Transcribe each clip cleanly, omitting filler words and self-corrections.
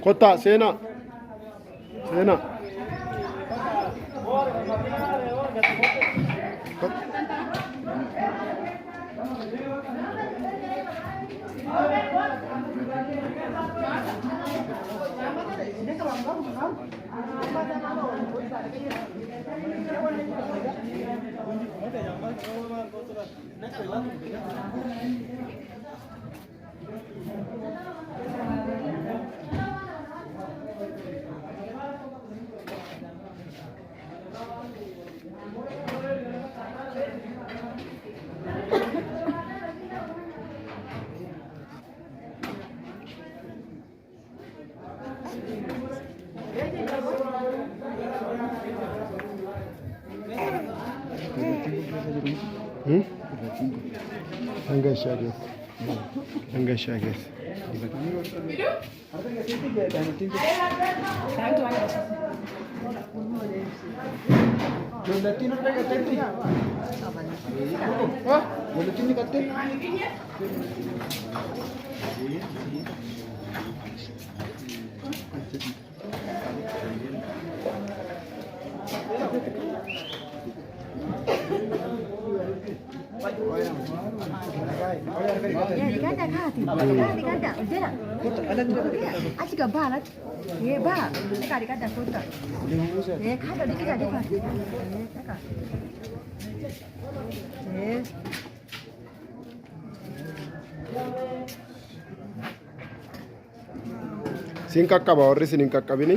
Kottaa seenaa. Seenaa. Hmm? Hanga ishaa geesse. Hanga ishaa geesse. Jollattiin harka qabdeetti. Jollattiin ni qabdee. Dhiqadha kaati. Dhiqadha ol jedha. Achi gad ba'a alatti. Ee ba'a. Dhiqaa dhiqadha kottaa. Ee kaadha dhiqidha dhiqaa. Ee dhaqa. Ee. Siin qaqqaba warri isin hin qaqqabini.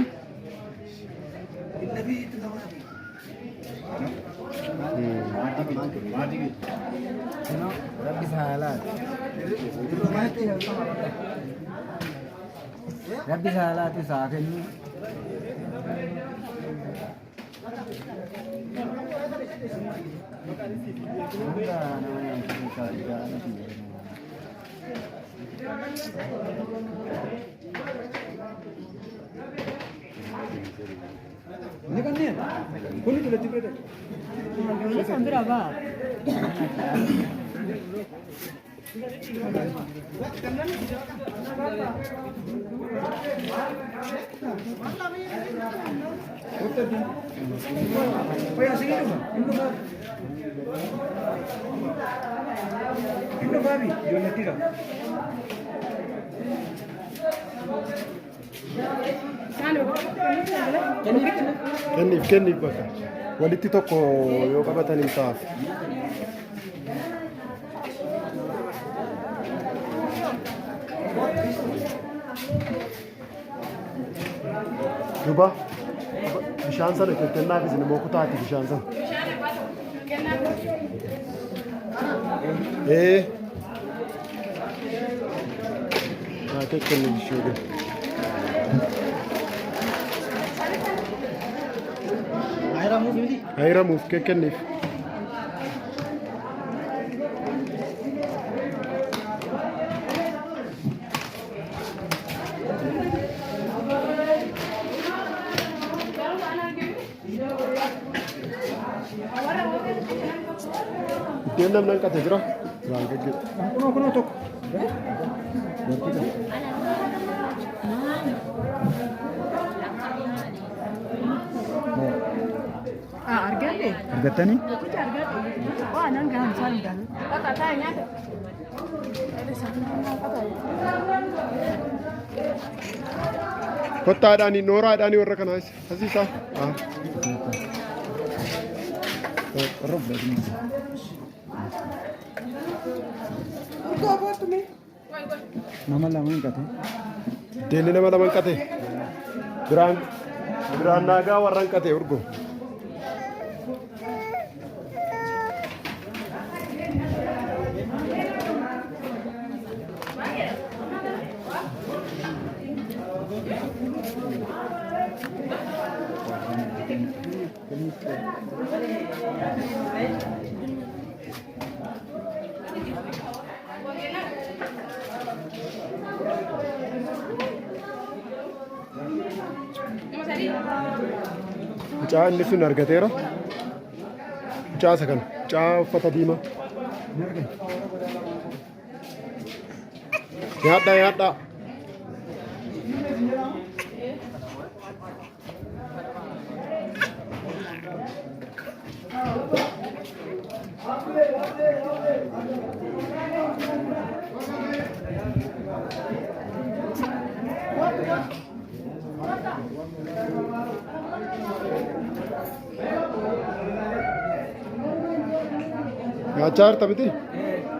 Rabbi saalaati. Rabbi saalaati saa kennu. Hunda nama nyaachisuu isaa jaalatu. Ijoollee san bira ba'a. Kenniif kenniif bakka. Walitti tokko yoo qabatan hin ta'aaf. Duba bishaan sana kennaaf isin immoo kutaati bishaan sana. Ee. Haa kenni ishee gadi. Hayramuuf kenniif. Iddeen namni hanqate jira. Waan gaggeessu. Kunoo kunoo tokko. Argadhe. Argattanii? Kucha argadhe. Waa nan gahan isaan hundaan. Bakka taa'e nyaata. Kottaadhaani nooraadhaani warra kanaa asii isaa. Nama lama hin qate. Iddeenni nama lama hanqate. Biraan biraan naagaa warra hanqate urgo. Mucaa inni sun argateera. Mucaa isa kana. Mucaa uffata diimaa. Nyaadhaa nyaadhaa. Nyaachaa jirta miti?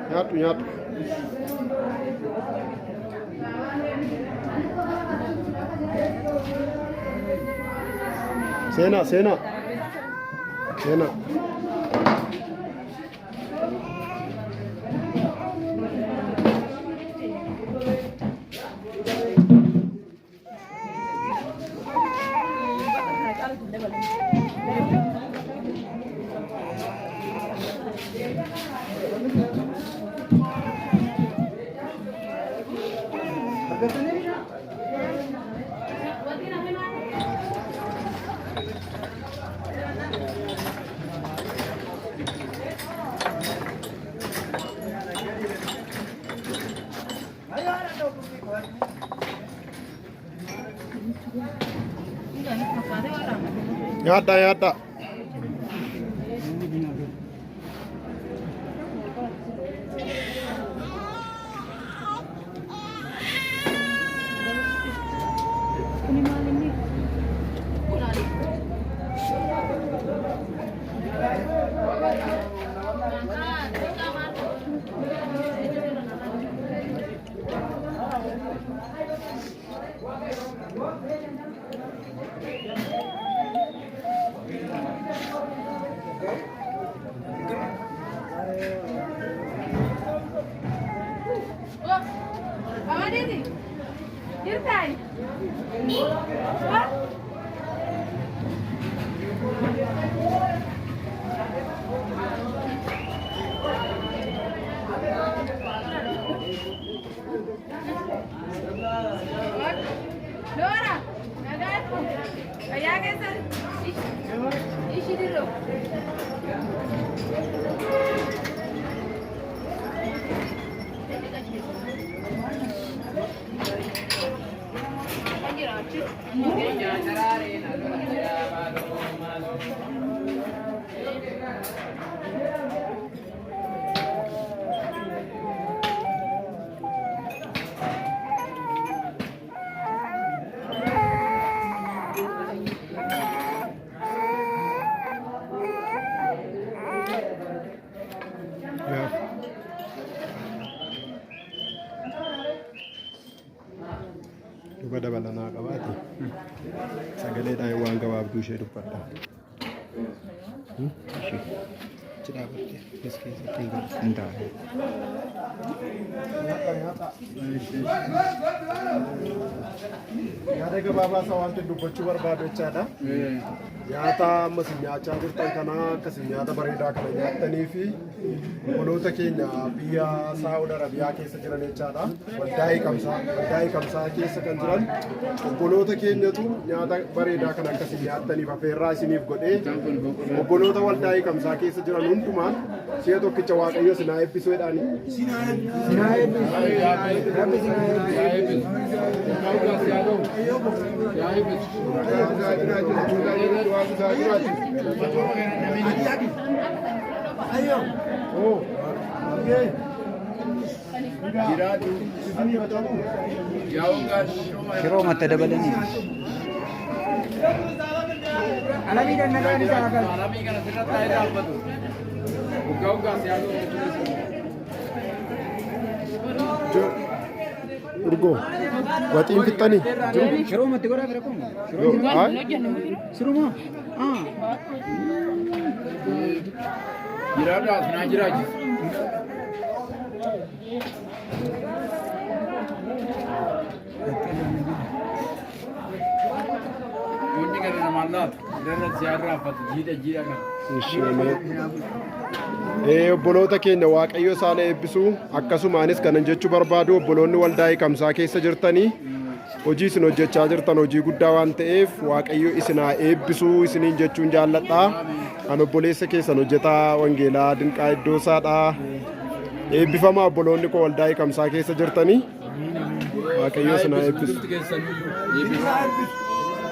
Nyaadhu nyaadhu. Seenaa seenaa. Seenaa. Nyaadhaa nyaadhaa. Dora, nagaatti. Fayyaa keessan. Ishi dirroo. Dhuga dabalanaa qabaate sagaleedhaan waan gabaabduu ishee dubbadha. Achi dhaabatte as keessatti hin galu. Hin ta'a. Yaada gabaabaa isaa wanti dubbachuu barbaadu jechaadha. Nyaata amma isin nyaachaa jirtan kana akka isin nyaata bareedaa kana nyaattanii fi obboloota keenya biyya Saa'ud Arabiyaa keessa jiran jechaadha. Waldaa Hiikamsaa waldaa Hiikamsaa keessa kan jiran obboloota keenyatu nyaata bareedaa kana akka isin nyaattaniif affeerraa isiniif godhee obboloota waldaa Hiikamsaa keessa jiran hundumaan si'a tokkicha Waaqayyo isin haa eebbisu jedhaani. Shiroo matta dabalanii. Urgoo waxiin fixxanii jiru. Shiroo matti godhaa fira kun. Yoo, ay, Sirumaa. Ah. Jiraadhaaf naa jiraachisu. Wanni gara namaan laatu irra si arraafatu jiidha jiidha kana. Ishi ameen. Obboloota keenya Waaqayyo isaan eebbisu akkasumaanis kanan jechuu barbaadu obboloonni waldaa hiikamsaa keessa jirtanii hojii isin hojjechaa jirtan hojii guddaa waan ta'eef Waaqayyo isin haa eebbisu isiniin jechuun jaalladha. An obboleessa keessan hojjetaa wangeelaa Dinqaa Iddoosaadha. Eebbifamaa obboloonni koo waldaa hiikamsaa keessa jirtanii Waaqayyo isin haa eebbisu. Hundumti keessaniyyuu eebbifamaa.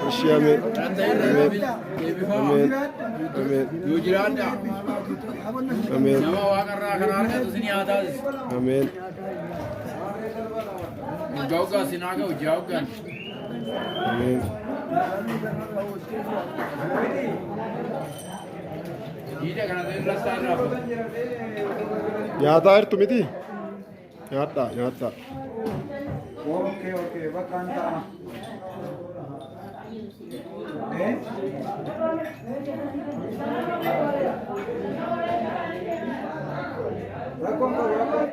Ishee ameen. Kadhatta irra deebifama. Ameen. Ameen. Yoo jiraadhaa. Ameen. Nama waaqarraa kana argatu isin haa taasisu. Ameen. Waggaa waggaa isin haa ga'u ji'a waggaan. Ameen. Diida kana irratti haa irraanfatu. Nyaataa jirtu miti? Nyaadhaa nyaadhaa. Okay, okay, bakka an ta'a. Eh? Rakkoon qabu rakkoon.